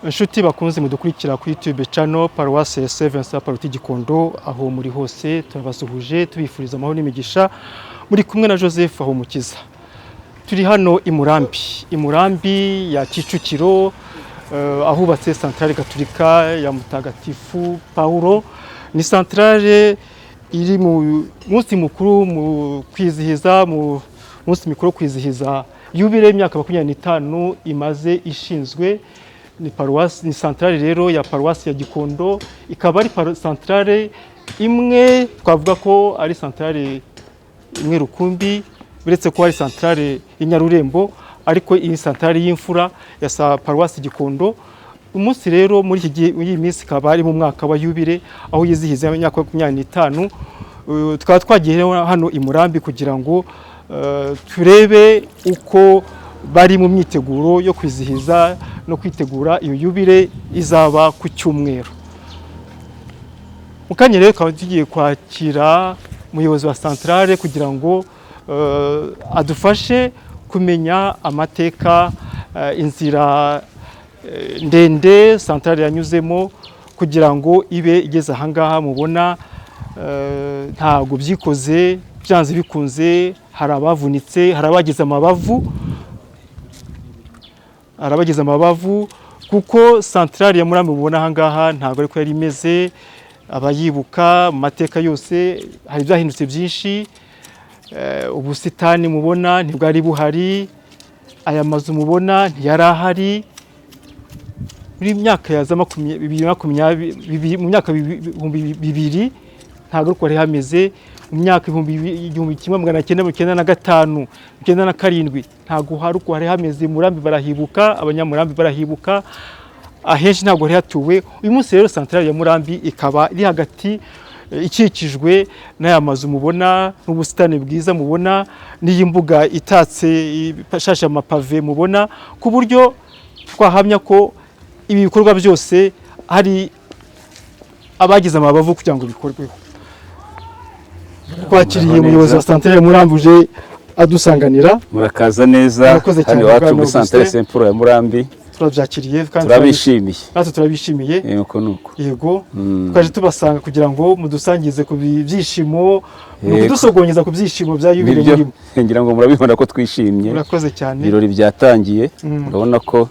Inshuti bakunze mudukurikira kuri YouTube channel Paroisse Saint Vincent Pallotti Gikondo, aho muri hose turabasuhuje, tubifuriza amahoro n'imigisha. Muri kumwe na Joseph Ahumukiza. Turi hano i Murambi, i Murambi ya Kicukiro, ahubatse Centrale Gatolika ya Mutagatifu Paulo. Ni centrale iri mu munsi mukuru, mu kwizihiza, mu munsi mukuru wo kwizihiza yubile y'imyaka 25 imaze ishinzwe. Ni paruwasi, ni centrale rero ya paruwasi ya Gikondo, ikaba ari centrale imwe twavuga ko ari centrale imwe rukumbi, uretse ko ari centrale y'Inyarurembo, ariko iyi centrale y'imfura ya sa paruwasi Gikondo. Umunsi rero muri iki gihe, muri iyi minsi, ikaba ari mu mwaka wa yubile, aho yizihiza imyaka 25. Tukaba twagiye rero hano i Murambi kugira ngo turebe uko bari mu myiteguro yo kwizihiza no kwitegura iyo yubile izaba ku cyumweru. Mu kanya rero tukaba tugiye kwakira umuyobozi wa centrale kugira ngo adufashe kumenya amateka, inzira ndende centrale yanyuzemo kugira ngo ibe igeze ahangaha mubona. Ntabwo byikoze, byanze bikunze hari abavunitse, hari abagize amabavu, hari abagize amabavu, kuko centrale ya Murambi mubona ahangaha ntabwo ariko yari imeze. Abayibuka mu mateka yose, hari ibyahindutse byinshi. Ubusitani mubona ntibwari buhari, aya mazu mubona ntiyari ahari muri myaka ya za 20, mu myaka 2000 ntabwo ariko hari hameze. Mu myaka 1995, 97, ntabwo hari uko hari hameze. Murambi barahibuka, abanyamurambi barahibuka, ahenshi ntabwo hari hatuwe. Uyu munsi rero santarari ya Murambi ikaba iri hagati, ikikijwe n'aya mazu mubona, n'ubusitani bwiza mubona, n'iyi mbuga itatse ishashe amapave mubona, ku buryo twahamya ko ibi bikorwa byose hari abagize amabavu kugira ngo bikorweho. Twakiriye umuyobozi wa santarari ya Murambi uje adusanganira. Murakaza neza. Murakoze cyane, hano iwacu Bwana muri santere Augustin. Saint Paul ya Murambi. Turabyakiriye kandi Turabishimiye. Natwe turabishimiye. Yego, nuko. Yego, twaje tubasanga kugira ngo mudusangize ku byishimo, ni ukudusogongeza ku byishimo bya yubile Nibyo. murimo. Ngira ngo murabibona ko twishimye. Murakoze cyane. Ibirori byatangiye, urabona ko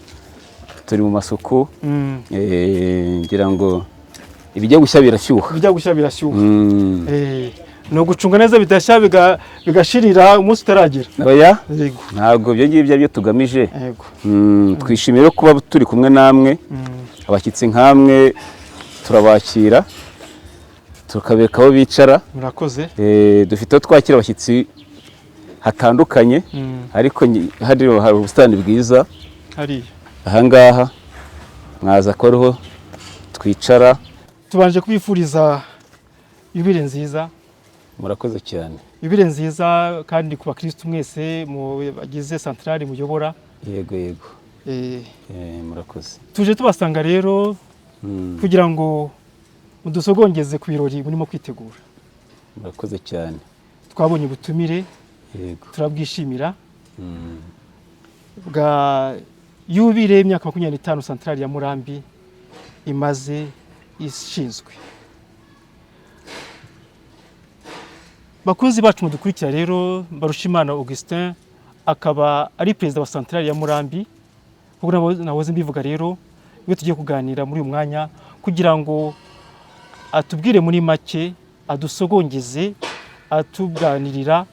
turi mu masuku. Ngira ngo ibijya gushya birashyuha. Ibijya gushya birashyuha. Ni ugucunga neza bidashya bigashirira umunsi utaragera. Oya. Yego. Ntabwo ibyo ngibyo ari byo tugamije. Yego. Twishimiye rero kuba turi kumwe namwe. Abashyitsi nkamwe turabakira, tukabereka aho bicara. Murakoze. Dufite aho twakira abashyitsi hatandukanye, ariko hano hari ubusitani bwiza. Hariya. Ahangaha mwaza ko ariho twicara. Tubanje kubifuriza yubile nziza. Murakoze cyane. Yubile nziza kandi ku bakirisitu mwese mu bagize santarari muyobora. Yego. Murakoze. Tuje tubasanga rero kugira ngo mudusogongeze ku birori murimo kwitegura. Murakoze cyane. Twabonye ubutumire, turabwishimira, bwa yubile y'imyaka 25 santarari ya Murambi imaze ishinzwe. Bakunzi bacu mudukurikira rero, Mbarushimana Augustin akaba ari perezida wa santarari ya Murambi, nk'uko nahoze mbivuga rero, iyo tugiye kuganira muri uyu mwanya kugira ngo atubwire muri make, adusogongeze, atuganirira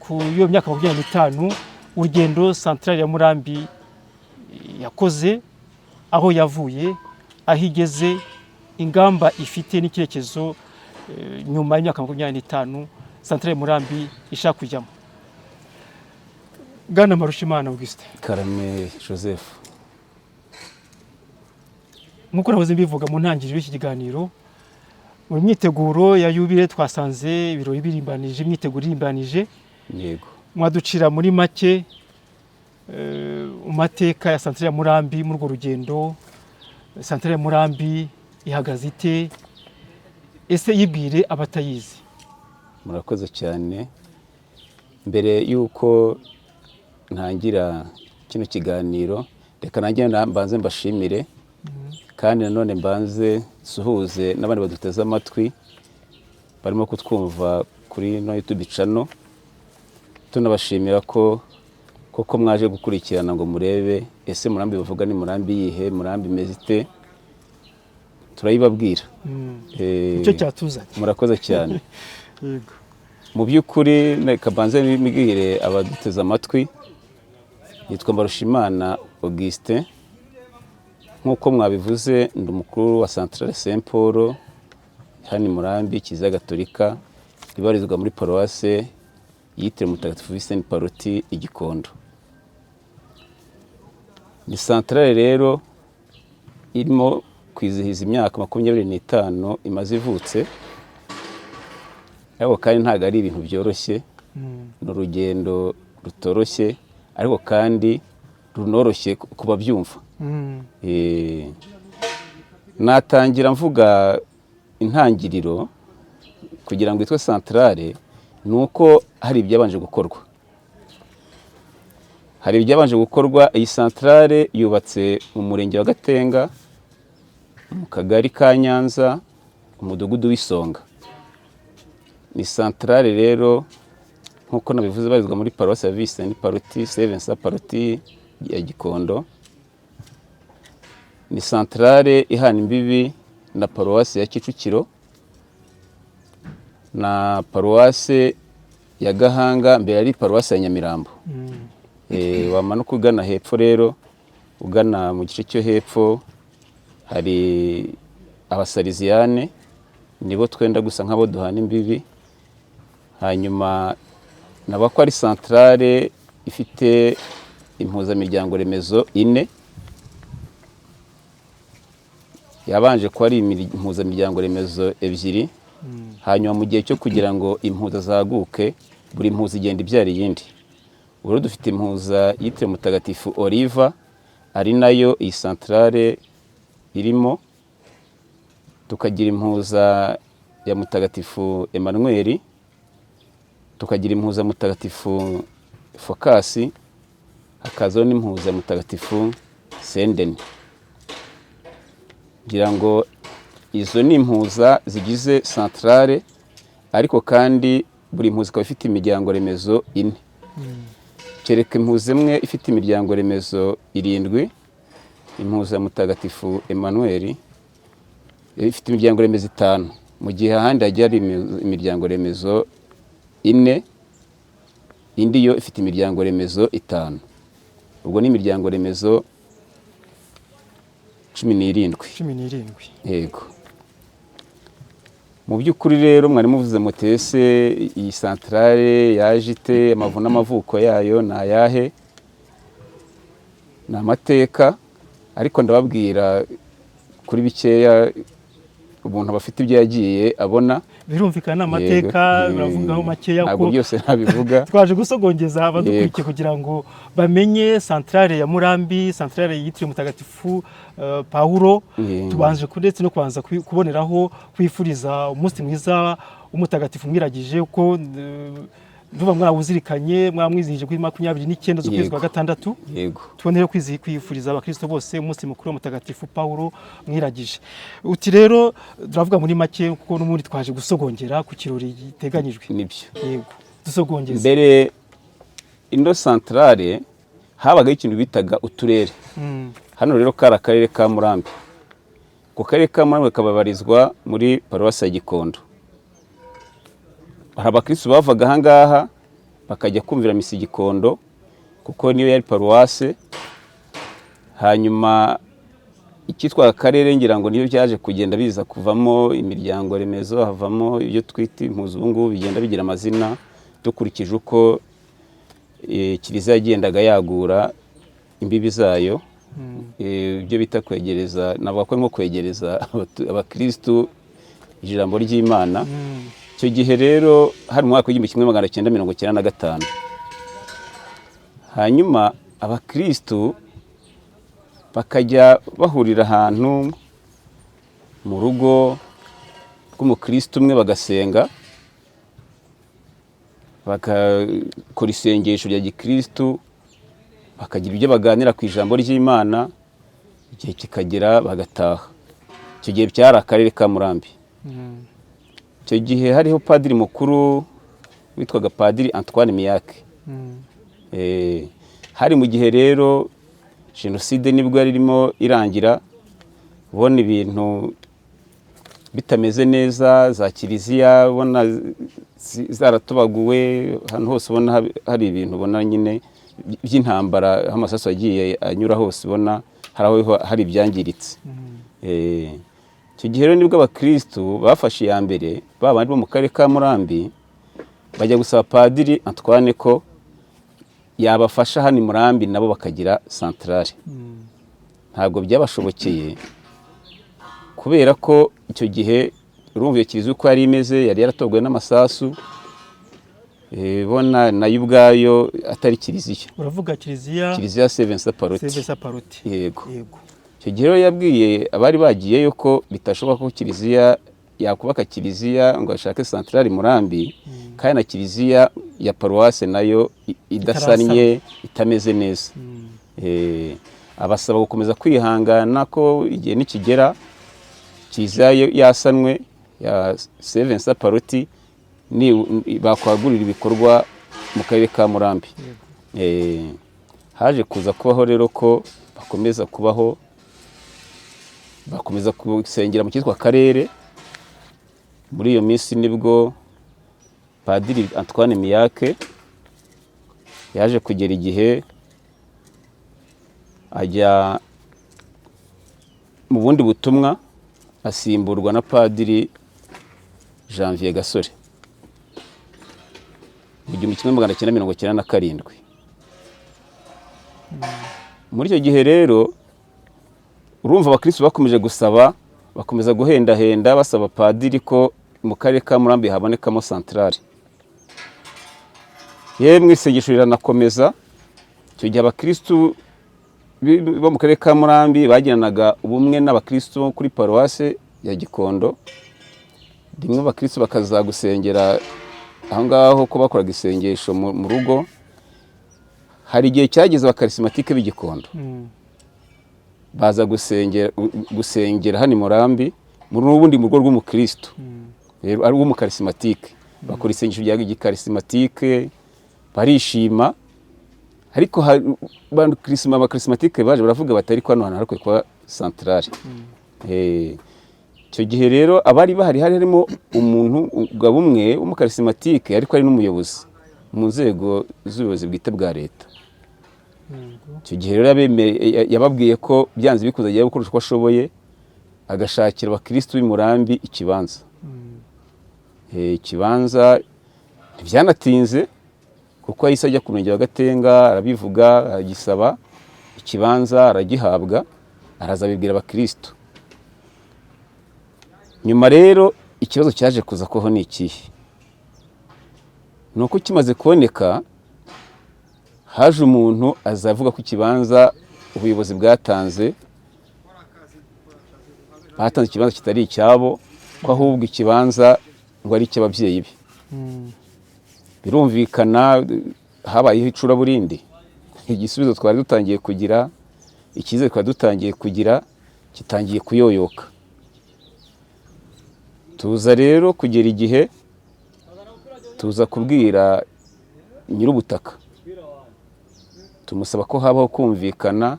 ku iyo myaka 25, urugendo santarari ya Murambi yakoze, aho yavuye, aho igeze, ingamba ifite n'icyerekezo nyuma y'imyaka 25 santarari ya Murambi ishaka kujyamo. Bwana Mbarushimana Augustin. Karame, Joseph. Nk'uko nahoze mbivuga mu ntangiriro y'iki kiganiro, mu myiteguro ya yubile twasanze ibirori birimbanije, imyiteguro irimbanije. Yego. Mwaducira muri make mu mateka ya santarari ya Murambi muri urwo rugendo? Santarari ya Murambi ihagaze ite? Ese yibwire abatayizi. Murakoze cyane. Mbere y'uko ntangira kino kiganiro, reka nanjye mbanze mbashimire. Kandi nanone mbanze suhuze n'abandi baduteze amatwi barimo kutwumva kuri no YouTube channel, tunabashimira ko koko mwaje gukurikirana ngo murebe ese Murambi bavuga ni Murambi yihe, Murambi imeze ite, turayibabwira. Icyo cyatuzanye. Murakoze cyane. Yego. Mu by'ukuri reka mbanze mbwire abaduteze amatwi, yitwa Mbarushimana Augustin. Nk'uko mwabivuze, ndi umukuru wa Centrale Saint Paul hano i Murambi, Kiliziya Gatolika ibarizwa muri paruwase yitiriwe Mutagatifu Vincent Pallotti i Gikondo. Ni centrale rero irimo kwizihiza imyaka 25 imaze ivutse, ariko kandi ntabwo ari ibintu byoroshye. Ni urugendo rutoroshye, ariko kandi runoroshye ku babyumva. Natangira mvuga intangiriro kugira ngo itwe centrale, ni uko hari ibyabanje gukorwa. Hari ibyabanje gukorwa. Iyi centrale yubatse mu murenge wa Gatenga, mu kagari ka Nyanza, umudugudu w'Isonga. Ni centrale rero nk'uko nabivuze ibarizwa muri paruwasi ya Vincent Pallotti, Saint Vincent Pallotti ya Gikondo. Ni centrale ihana imbibi na paruwasi ya Kicukiro na paruwasi ya Gahanga, mbere ari paruwasi ya Nyamirambo. Wamanuka ugana hepfo rero, ugana mu gice cyo hepfo, hari Abasariziyane, nibo twenda gusa nk'abo duhana imbibi. Hanyuma naba ko ari centrale ifite impuzamiryango remezo ine. Yabanje kuba ari impuzamiryango remezo ebyiri, hanyuma mu gihe cyo kugira ngo impuza zaguke, buri mpuza igenda ibyara iyindi. Ubu rero dufite impuza yitiriwe Mutagatifu Oliva, ari nayo iyi centrale irimo, tukagira impuza ya Mutagatifu Emmanuel, tukagira impuza Mutagatifu Fokasi, hakazaho n'impuza Mutagatifu Sendeni. Ngira ngo izo ni impuza zigize centrale, ariko kandi buri mpuza ikaba ifite imiryango remezo ine, kereka impuza imwe ifite imiryango remezo irindwi. Impuza Mutagatifu Emmanuel ifite imiryango remezo itanu, mu gihe ahandi hagiye hari imiryango remezo ine, indi yo ifite imiryango remezo itanu. Ubwo ni imiryango remezo 17. 17. Yego. Mu by'ukuri rero mwari muvuze muti ese iyi centrale yaje ite, amavu n'amavuko yayo ni ayahe? Ni amateka, ariko ndababwira kuri bikeya umuntu aba afite ibyo yagiye abona. Birumvikana ni amateka. Yego. Biravugaho makeya. Ntabwo ko byose nabivuga. Twaje gusogongeza abadukurikiye kugira ngo bamenye centrale ya Murambi, centrale yitiriwe Mutagatifu Paulo. Tubanje ndetse no kubanza kuboneraho kwifuriza umunsi mwiza w'umutagatifu mwiragije, ko ndumva mwawuzirikanye, mwamwizihije kuri 29 z'ukwezi kwa gatandatu. Tubonere kwifuriza abakristo bose umunsi mukuru wa Mutagatifu Paulo mwiragije. Uti rero turavuga muri make, kuko n'ubundi twaje gusogongera ku kirori giteganyijwe. Nibyo. Yego, dusogongeze. Mbere ino centrale habagaho ikintu bitaga uturere. Hano rero kari akarere ka Murambi. Ku karere ka Murambi kababarizwa muri paruwasi ya Gikondo. Hari abakristo bavaga ahangaha bakajya kumvira misi Gikondo, kuko niyo yari paruwase. Hanyuma icyitwa akarere ngira ngo niyo byaje kugenda biza kuvamo imiryango remezo, havamo ibyo twita impuzu ubu ngubu, bigenda bigira amazina dukurikije uko kiliziya yagendaga yagura imbibi zayo. Ibyo bita kwegereza, navuga ko nko kwegereza abakristu ijambo ry'Imana. Icyo gihe rero hari mu mwaka w'1995. Hanyuma abakristu bakajya bahurira ahantu mu rugo rw'umukristu umwe, bagasenga, bagakora isengesho rya gikristu, bakagira ibyo baganira ku ijambo ry'Imana. Igihe kikagera bagataha. Icyo gihe byari akarere ka Murambi. Icyo gihe hariho padiri mukuru witwaga Padiri Antoine Miyake. Hari mu gihe rero jenoside nibwo yari irimo irangira, ubona ibintu bitameze neza, za kiliziya ubona zaratobaguwe ahantu hose, ubona hari ibintu ubona nyine by'intambara, aho amasasu yagiye anyura hose, ubona hari aho hari ibyangiritse. Icyo gihe rero nibwo abakirisitu bafashe iya mbere, ba bandi bo mu karere ka Murambi, bajya gusaba Padiri Antoine ko yabafasha hano i Murambi nabo bakagira santarare. Ntabwo byabashobokeye, kubera ko icyo gihe urumva iyo kiliziya uko yari imeze, yari yaratogowe n'amasasu, bona nayo ubwayo atari kiliziya. Uravuga kiliziya? Kiliziya Saint Vincent Pallotti. Saint Vincent Pallotti. Yego. Yego. Icyo gihe rero yabwiye abari bagiyeyo ko bitashoboka ko kiliziya yakubaka kiliziya ngo ashake santarari Murambi, kandi na kiliziya ya paruwase nayo idasannye, itameze neza. Abasaba gukomeza kwihangana, ko igihe nikigera kiliziya yasanwe ya Saint Vincent Pallotti ni bakwagurira ibikorwa mu karere ka Murambi. Haje kuza kubaho rero ko bakomeza kubaho, bakomeza gusengera mu cyitwa karere. Muri iyo minsi nibwo Padiri Antoine Miyake yaje kugera igihe ajya mu bundi butumwa, asimburwa na Padiri Janvier Gasore mu 1997. Muri icyo gihe rero urumva abakirisitu bakomeje gusaba, bakomeza guhendahenda basaba padiri ko mu karere ka Murambi habonekamo santarari. Yemwe, isengesho riranakomeza. Icyo gihe abakirisitu bo mu karere ka Murambi bagiranaga ubumwe n'abakirisitu bo kuri paruwase ya Gikondo. Rimwe abakirisitu bakaza gusengera aho ngaho ko bakoraga isengesho mu rugo. Hari igihe cyageze abakarisimatike b'i Gikondo baza gusengera hano i Murambi, muri n'ubundi mu rugo rw'umukristo rero ari uw'umukarisimatike, bakora isengesho rya gikarisimatike, barishima. Ariko abakarisimatike baje baravuga bati: "Ariko hano hantu harakwiye kuba santarari." Icyo gihe rero abari bahari hari harimo umuntu umugabo umwe w'umukarisimatike, ariko ari n'umuyobozi mu nzego z'ubuyobozi bwite bwa leta. Icyo gihe rero yababwiye ko byanze bikunze agiye gukoresha uko ashoboye agashakira abakirisitu b'i Murambi ikibanza. Ikibanza ntibyanatinze, kuko yahise ajya ku murenge wa Gatenga, arabivuga, aragisaba, ikibanza aragihabwa, araza abibwira abakirisitu. Nyuma rero ikibazo cyaje kuza kubaho ni ikihe? Ni uko kimaze kuboneka, haje umuntu aza avuga ko ikibanza ubuyobozi bwatanze, batanze ikibanza kitari icyabo, ko ahubwo ikibanza ngo ari icy'ababyeyi be. Birumvikana habayeho icuraburindi. Igisubizo twari dutangiye kugira, icyizere twari dutangiye kugira kitangiye kuyoyoka. Tuza rero kugera igihe tuza kubwira nyir'ubutaka, tumusaba ko habaho kumvikana.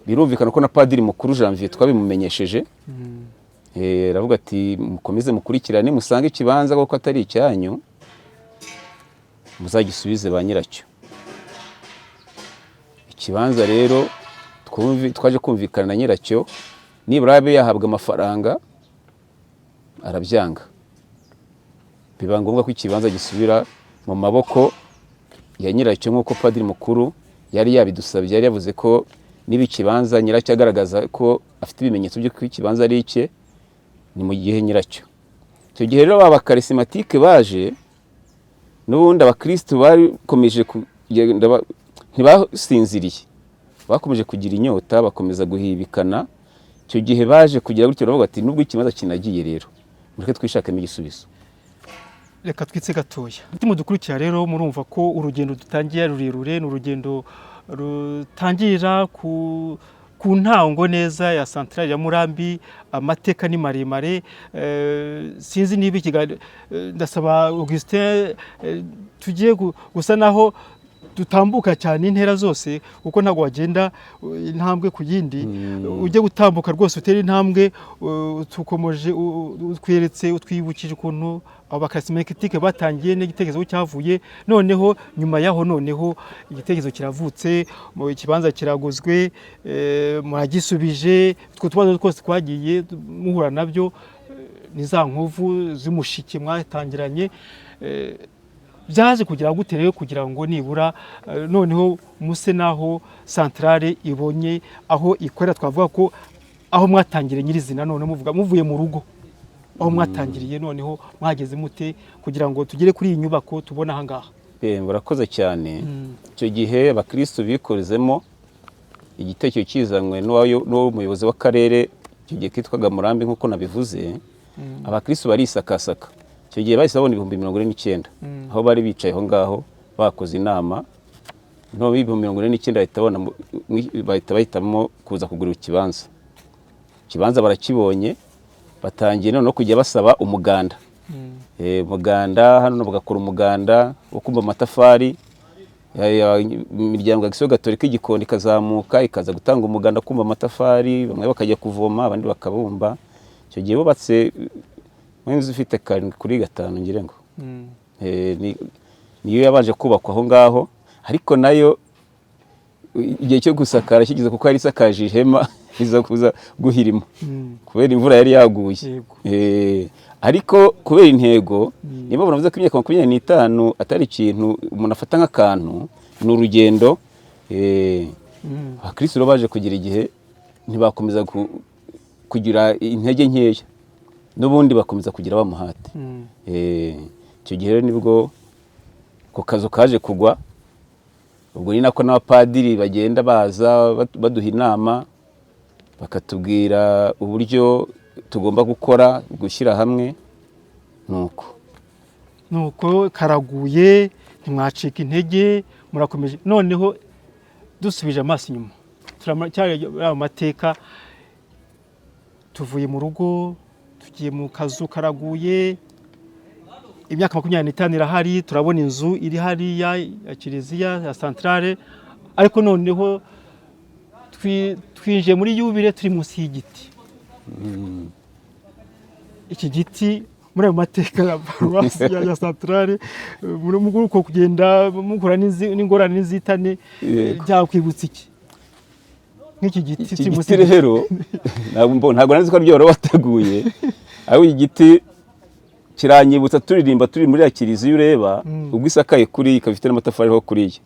Birumvikana ko na padiri mukuru Janvier twabimumenyesheje. Aravuga ati: "Mukomeze mukurikirane, musange ikibanza kuko atari icyanyu, muzagisubize ba nyiracyo." Ikibanza rero twaje kumvikana na nyiracyo, nibura abe yahabwa amafaranga, arabyanga. Biba ngombwa ko ikibanza gisubira mu maboko ya nyiracyo, nk'uko padiri mukuru yari yabidusabye. Yari yavuze ko niba ikibanza nyiracyo agaragaza ko afite ibimenyetso by'uko ikibanza ari icye, ni mu gihe nyiracyo. Icyo gihe rero ba bakarisimatike baje, n'ubundi abakirisitu bakomeje kugenda, ntibasinziriye, bakomeje kugira inyota, bakomeza guhibikana. Icyo gihe baje kugira gutyo, baravuga bati: "Nubwo ikibanza kinagiye rero, mureke twishakemo igisubizo." Reka twitse gatoya. Mudukurikira rero, murumva ko urugendo dutangiye rurerure, ni urugendo rutangirira ku ku ntango neza ya santarari ya Murambi. Amateka ni maremare. Sinzi niba ikiganiro, ndasaba Augustin, tugiye gusa naho dutambuka cyane intera zose, kuko ntabwo wagenda intambwe ku yindi. Ujye gutambuka rwose, utere intambwe. Tukomoje, utweretse, utwibukije ukuntu abo bakarismatique batangiye n'igitekerezo cyavuye. Noneho nyuma yaho, noneho igitekerezo kiravutse, mu ikibanza kiraguzwe, muragisubije. Utwo tubazo twose twagiye muhura nabyo, ni za nkovu z'umushike mwatangiranye. Byaje kugira gute rero kugira ngo nibura noneho muse naho santarare ibonye aho ikorera? Twavuga ko aho mwatangiriye nyirizina, none muvuga muvuye mu rugo aho mwatangiriye, noneho mwageze mute kugira ngo tugere kuri iyi nyubako tubona aha ngaha? Murakoze cyane. Icyo gihe abakirisitu bikorezemo igitekerezo kizanywe n'uwo muyobozi w'akarere icyo gihe kitwaga Murambi, nk'uko nabivuze. Abakirisitu barisakasaka. Icyo gihe bahise babona 49,000 aho bari bicaye aho ngaho bakoze inama. No 49,000 bahita babona bahita bahitamo kuza kugura ikibanza. Ikibanza barakibonye, batangiye noneho kujya basaba umuganda. Umuganda hano, bagakora umuganda wo kumva amatafari. Imiryango ya Gisiyo Gatolika igikoni ikazamuka, ikaza gutanga umuganda, kumva amatafari. Bamwe bakajya kuvoma, abandi bakabumba. Icyo gihe bubatse inzu ifite 7 kuri 5, ngira ngo. Niyo yabanje kubakwa aho ngaho, ariko nayo igihe cyo gusakara kigeze, kuko yari isakaje ihema, iza kuza guhirima kubera imvura yari yaguye. Ariko kubera intego, niba baravuze ko imyaka 25 atari ikintu umuntu afata nk'akantu, ni urugendo. Abakirisitu rero baje kugira igihe ntibakomeza kugira intege nkeya, n'ubundi bakomeza kugira bamuhate. Icyo gihe rero nibwo ku kazu kaje kugwa. Ubwo ni nako n'abapadiri bagenda baza baduha inama, bakatubwira uburyo tugomba gukora, gushyira hamwe, nuko. Nuko karaguye, ntimwacika intege, murakomeje. Noneho dusubije amaso inyuma, cyari ayo mateka, tuvuye mu rugo tugiye mu kazu karaguye, imyaka 25 irahari, turabona inzu iri hariya ya kiliziya ya santarare, ariko noneho twinjiye muri yubile turi munsi y'igiti. Iki giti, muri ayo mateka ya paruwasi ya santarare, muri uko kugenda mukura n'ingorane n'inzitane, byakwibutsa iki nk'iki giti Iki kiri munsi giti y'igiti? Rero ntabwo nari nzi ko aribyo wari wateguye, ahubwo iki giti kiranyibutsa turirimba turi muri ya kiliziya ureba, ubwo isakaye kuriya, ikaba ifite n'amatafari ho kuriya.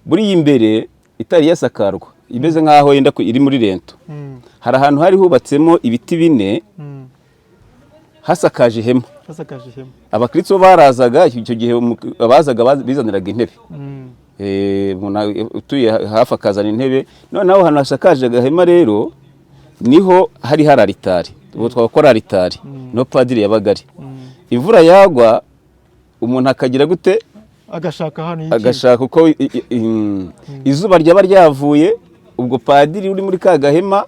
Buriya imbere itari yasakarwa, imeze nk'aho yenda iri muri linteau, hari ahantu hari hubatsemo ibiti bine, hasakaje ihema. Hasakaje ihema. Abakristo barazaga icyo gihe, abazaga bizaniraga intebe. Umuntu utuye hafi akazana intebe. Noneho aho hantu hasakaje agahema rero niho hari hari alitari, ubu twakora alitari, niho padiri yabaga ari. Imvura yagwa, umuntu akagira gute? Agashaka hano yikinga. Agashaka uko izuba ryaba ryavuye. Ubwo padiri uri muri ka gahema,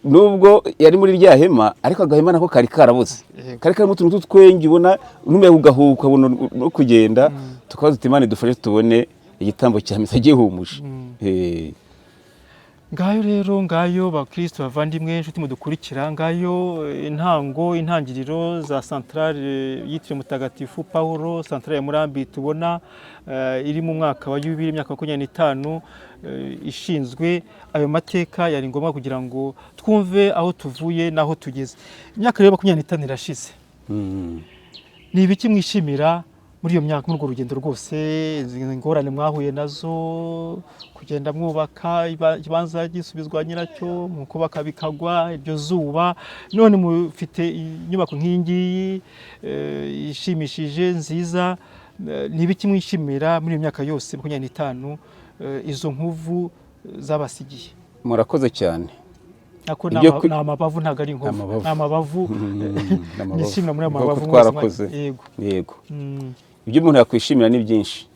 nubwo yari muri rya hema, ariko agahema nako kari karabuze. Kari karimo utuntu tw'utwenge, ubona n'umuyaga ugahuka, ukabona no kugenda. Tukabaza tuti: "Imana idufashe tubone igitambo cya misa gihumuje." Ngayo rero, ngayo bakristo bavandimwe, inshuti mudukurikira, ngayo intango, intangiriro za santarare yitiriwe Mutagatifu Paulo, santarare ya Murambi tubona, iri mu mwaka wa yubile, imyaka 25 ishinzwe. Ayo mateka yari ngombwa kugira ngo twumve aho tuvuye n'aho tugeze. Imyaka rero 25 irashize. Ni ibiki mwishimira muri iyo myaka, muri urwo rugendo rwose, ingorane mwahuye nazo, kugenda mwubaka, ikibanza gisubizwa nyiracyo, mu kubaka bikagwa, iryo zuba, none mufite inyubako nk'iyi ngiyi ishimishije, nziza. Ni ibiki mwishimira muri iyo myaka yose 25, izo nkovu zabasigiye? Murakoze cyane. Ako ni Ibyo ni amabavu, ntabwo ari inkovu. Amabavu. Ni amabavu. Amabavu. Nishimira muri ayo Kuko mabavu mwese twarakoze. Yego. Yego. Ibyo umuntu yakwishimira ni byinshi.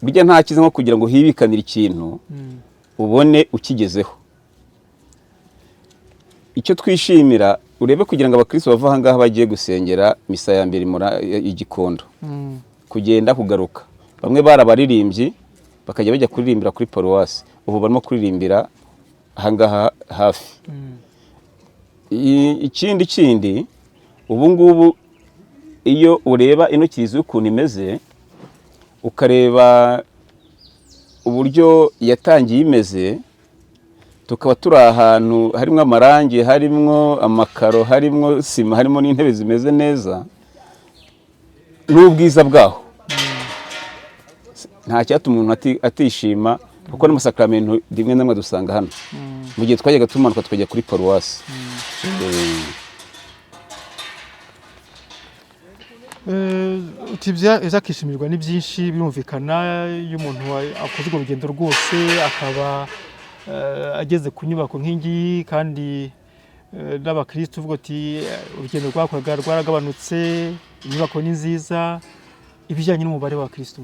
Burya nta cyiza nko kugira ngo hibikanire ikintu, ubone ukigezeho. Icyo twishimira, urebe, kugira ngo abakristo bave aha ngaha bagiye gusengera misa ya mbere i Gikondo, kugenda kugaruka, bamwe bari abaririmbyi bakajya bajya kuririmbira kuri paruwasi, ubu barimo kuririmbira aha ngaha hafi. Ikindi kindi, ubu ngubu iyo ureba ino kiliziya ukuntu imeze, ukareba uburyo yatangiye imeze, tukaba turi ahantu harimo amarangi, harimo amakaro, harimo sima, harimo n'intebe zimeze neza, n'ubwiza bwaho, nta cyatuma umuntu atishima, kuko n'amasakaramentu rimwe na rimwe dusanga hano, mu gihe twajyaga tumanuka tukajya kuri paruwasi. Uti ibyakishimirwa ni byinshi, birumvikana. Iyo umuntu akoze urwo rugendo rwose, akaba ageze ku nyubako nk'ingiyi, kandi n'abakristo uvuga uti urugendo rwakoraga rwaragabanutse, inyubako ni nziza. Ibijyanye n'umubare w'abakristo?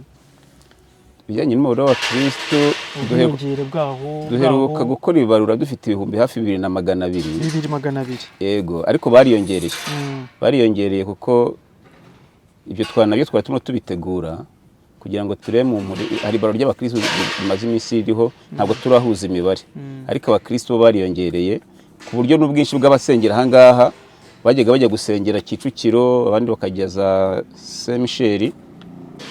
Ibijyanye n'umubare w'abakristo, ubwiyongere bwaho? Duheruka bwaho gukora ibarura dufite ibihumbi hafi 2,200. 2,200? Yego, ariko bariyongereye. Bariyongereye kuko ibyo nabyo twari turimo tubitegura kugira ngo turebe mu hari ibarura ry'abakristo rimaze iminsi ririho, ntabwo turahuza imibare, ariko abakristo bo bariyongereye ku buryo n'ubwinshi bw'abasengera aha ngaha bajyaga bajya gusengera Kicukiro, abandi bakajya za Saint Michel,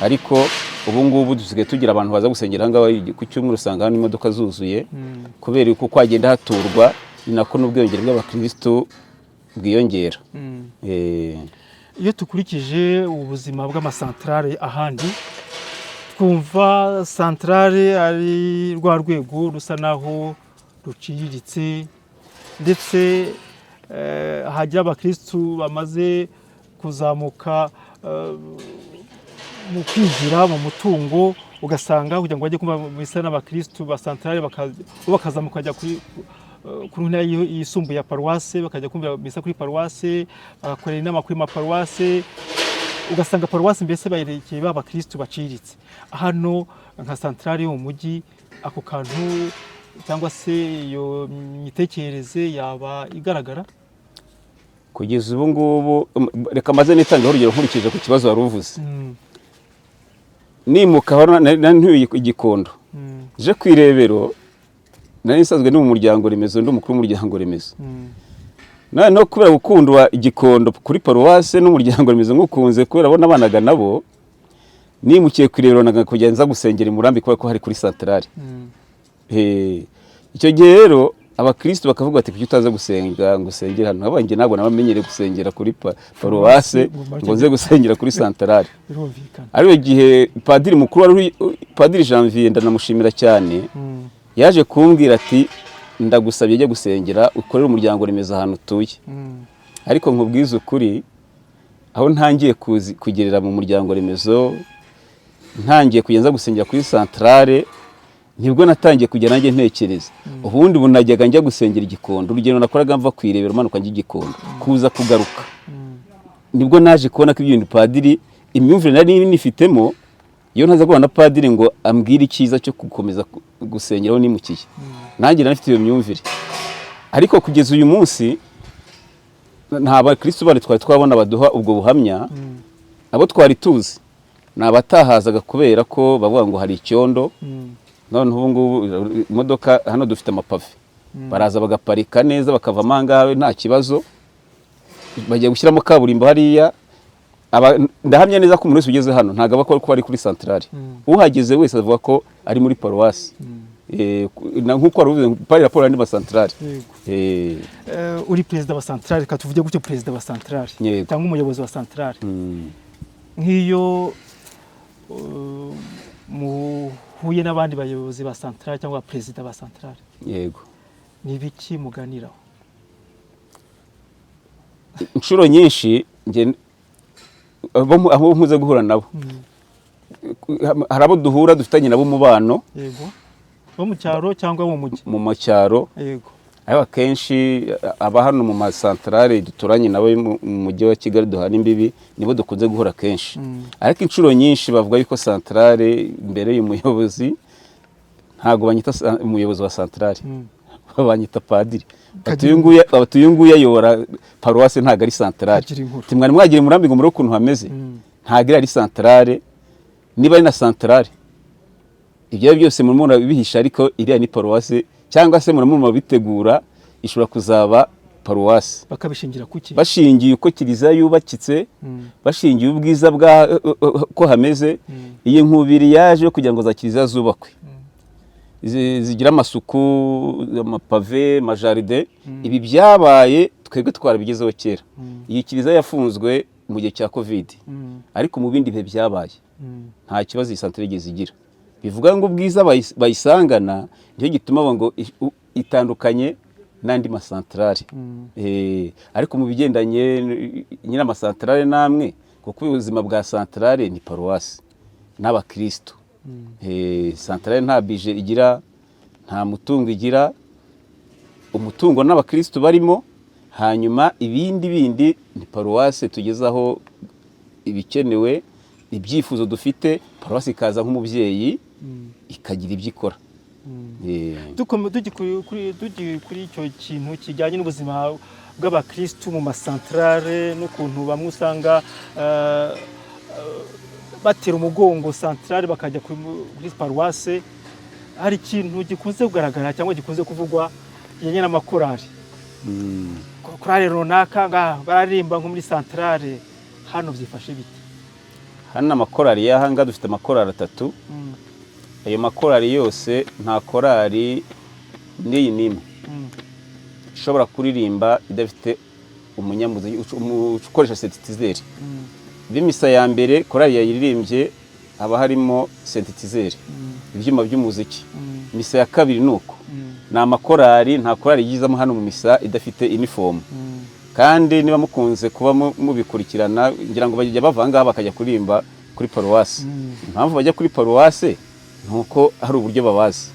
ariko ubu ngubu dusigaye tugira abantu baza gusengera aha ngaha. Ku cyumweru usanga hano imodoka zuzuye, kubera uko kwagenda haturwa ni nako n'ubwiyongere bw'abakristo bwiyongera. Iyo dukurikije ubuzima bw'amasantarare ahandi, twumva santarare ari rwa rwego rusa naho ruciriritse, ndetse hagira abakirisitu bamaze kuzamuka mu kwigira mu mutungo, ugasanga kugira ngo bajye kumva misa n'abakirisitu ba santarare, bo bakazamuka bajya ku ntera yisumbuye ya paruwase, bakajya kumva misa kuri paruwase, bagakorera inama kuri maparuwase, ugasanga paruwasi mbese bayerekeye ba bakirisitu baciriritse. Hano nka santarare yo mu mujyi, ako kantu cyangwa se iyo mitekerereze yaba igaragara? Kugeza ubu ngubu, reka maze nitangeho urugero nkurikije ku kibazo wari uvuze. Nimuka aho nari ntuye i Gikondo, je ku Irebero, nari nsanzwe ni mu muryango remezo, ndi umukuru w'umuryango remezo. Noneho kubera gukundwa Igikondo kuri paruwase n'umuryango remezo nkukunze, kubera abo nabanaga nabo, nimukiye ku Irebero naga kujya nza gusengera i Murambi kubera ko hari kuri santarari. Icyo gihe rero abakristo bakavuga bati: "Kuki utaza gusenga ngo usengere hano?" Nkaba njye ntabwo nabamenyereye gusengera kuri paruwase ngo nze gusengera kuri santarari. Ariko igihe padiri mukuru wari Padiri Janvier, ndanamushimira cyane, yaje kumbwira ati: "Ndagusabye, jya gusengera, ukorere umuryango remezo ahantu utuye." Ariko nkubwize ukuri, aho ntangiye kugerera mu muryango remezo, ntangiye kujya nza gusengera kuri santarare, nibwo natangiye kujya nanjye ntekereza. Ubundi ubu najyaga njya gusengera Igikondo, urugendo nakoraga mva ku Irebero manuka njya Igikondo kuza kugaruka. Nibwo naje kubona ko ibyo bintu padiri, imyumvire nari nifitemo, iyo ntaza guhura na padiri ngo ambwire icyiza cyo gukomeza gusengera aho nimukiye, nanjye nari mfite iyo myumvire. Ariko kugeza uyu munsi nta bakristo bandi twari twabona baduha ubwo buhamya. Abo twari tuzi ni abatahazaga kubera ko bavuga ngo hari icyondo. None ubu ngubu imodoka hano dufite amapave, baraza bagaparika neza, bakavamo aha ngaha nta kibazo. Bagiye gushyiramo kaburimbo hariya. Ndahamya neza ko umuntu wese ugeze hano ntabwo aba ko ari kuri santarari. Uhageze wese avuga ko ari muri paruwasi. Nk'uko wari ubivuze, pari raporo y'andi masantarari. Yego. Uri perezida wa santarari, reka tuvuge gutyo, perezida wa santarari cyangwa umuyobozi wa santarari, nk'iyo muhuye n'abandi bayobozi ba santarari cyangwa perezida ba santarari, ni ibiki muganiraho? Inshuro nyinshi njye abo mpuze guhura nabo, hari abo duhura dufitanye nabo umubano. Yego, bo mu cyaro cyangwa mu mujyi? Mu cyaro. Ariko akenshi aba hano mu masantarare duturanye nabo mu mujyi wa Kigali duhana imbibi, nibo dukunze guhura kenshi. Ariko inshuro nyinshi bavuga yuko santarare mbere y'umuyobozi, ntabwo banyita umuyobozi wa santarare. Banyita padiri. Bati Kagira uyu nguyu ayobora paruwase, ntabwo ari santarare. Kagira inkuru. Ati mwari mwagira Murambi ngo murebe ukuntu hameze? Ntabwo ari santarare. Niba ari na santarare, ibyo ari byo byose murimo murabihisha, ariko iriya ni paruwase, cyangwa se murimo murabitegura, ishobora kuzaba paruwase. Bakabishingira kuki? Bashingiye uko kiliziya yubakitse, bashingiye ubwiza bwa ko hameze. Iyi nkubiri yaje yo kugira ngo za kiliziya zubakwe, zigire amasuku, amapave, amajardin. Ibi byabaye, twebwe twarabigezeho kera. Iyi kiliziya yafunzwe mu gihe cya Covid, ariko mu bindi bihe byabaye nta kibazo iyi santere igeze igira. Bivuga ngo ubwiza bayisangana nicyo gituma bavuga ngo itandukanye n'andi masantarare. Ariko mu bigendanye nyine amasantarare namwe, kuko ubuzima bwa santarare ni paruwasi n'abakristo. Santarare nta budget igira, nta mutungo igira. Umutungo n'abakristo barimo, hanyuma ibindi bindi ni paruwasi tugezaho ibikenewe, ibyifuzo dufite. Paruwasi ikaza nk'umubyeyi, ikagira ibyo ikora. Tugiye kuri icyo kintu kijyanye n'ubuzima bw'abakristu mu masantarare n'ukuntu bamwe usanga batera umugongo santarare bakajya kuri paruwase, hari ikintu gikunze kugaragara cyangwa gikunze kuvugwa kijyanye n'amakorari. Korari runaka ngaha bararirimba nko muri santarare, hano byifashe bite? Hano amakorari y'ahanga, dufite amakorari atatu. Ayo makorari yose, nta korari n'iyi n'imwe ishobora kuririmba idafite umunyamuziki ukoresha synthétiseur. B'imisa ya mbere korari yayiririmbye haba harimo synthétiseur, ibyuma by'umuziki. Misa ya kabiri ni uko. Ni amakorari, nta korari yizamo hano mu misa idafite inifomu. Kandi niba mukunze kuba mubikurikirana, ngira ngo bajya bava aha ngaha bakajya kuririmba kuri paruwasi. Impamvu bajya kuri paruwasi ni uko hari uburyo babazi.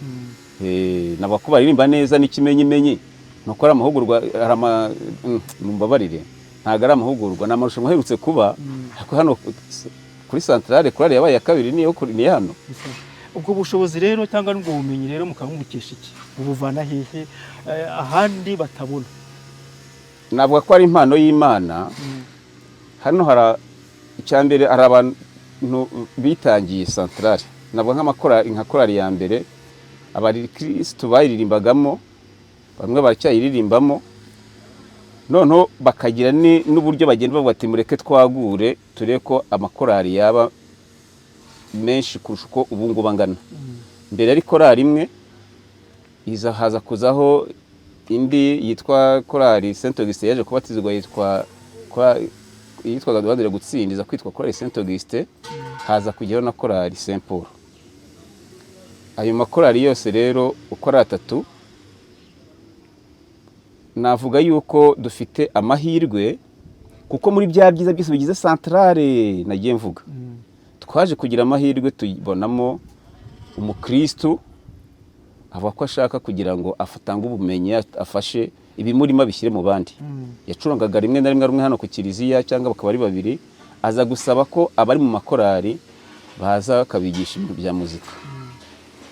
Navuga ko baririmba neza n'ikimenyimenyi ni uko ari amahugurwa, hari mumbabarire, ntabwo ari amahugurwa, ni amarushanwa aherutse kuba. Ariko hano kuri santarare korari yabaye iya kabiri niyo ni hano. Ubwo bushobozi rero cyangwa n'ubwo bumenyi rero mukaba mubukesha iki? Mubuvana hehe ahandi batabona? Navuga ko ari impano y'Imana. Hano hari icya mbere, hari abantu bitangiye santarare. Navuga nk'amakorari, nka korari ya mbere, abakirisitu bayiririmbagamo, bamwe baracyayiririmbamo. Noneho bakagira n'uburyo bagenda bavuga ati mureke twagure, turebe ko amakorari yaba menshi kurusha uko ubu ngubu angana. Mbere yari korari imwe, iza haza kuzaho indi yitwa korari Saint Augustin, yaje kubatizwa yitwa yitwaga Duhadire Gutsinda, iza kwitwa korari Saint Augustin. Haza kugeraho na korari Saint Paul. Ayo makorari yose rero uko ari atatu, navuga yuko dufite amahirwe, kuko muri bya byiza byose bigize santarare nagiye mvuga, twaje kugira amahirwe tubonamo umukristu avuga ko ashaka kugira ngo atange ubumenyi, afashe ibimurimo abishyire mu bandi. Yacurangaga rimwe na rimwe rumwe hano ku kiliziya, cyangwa bakaba ari babiri. Aza gusaba ko abari mu makorari baza bakabigisha ibintu bya muzika.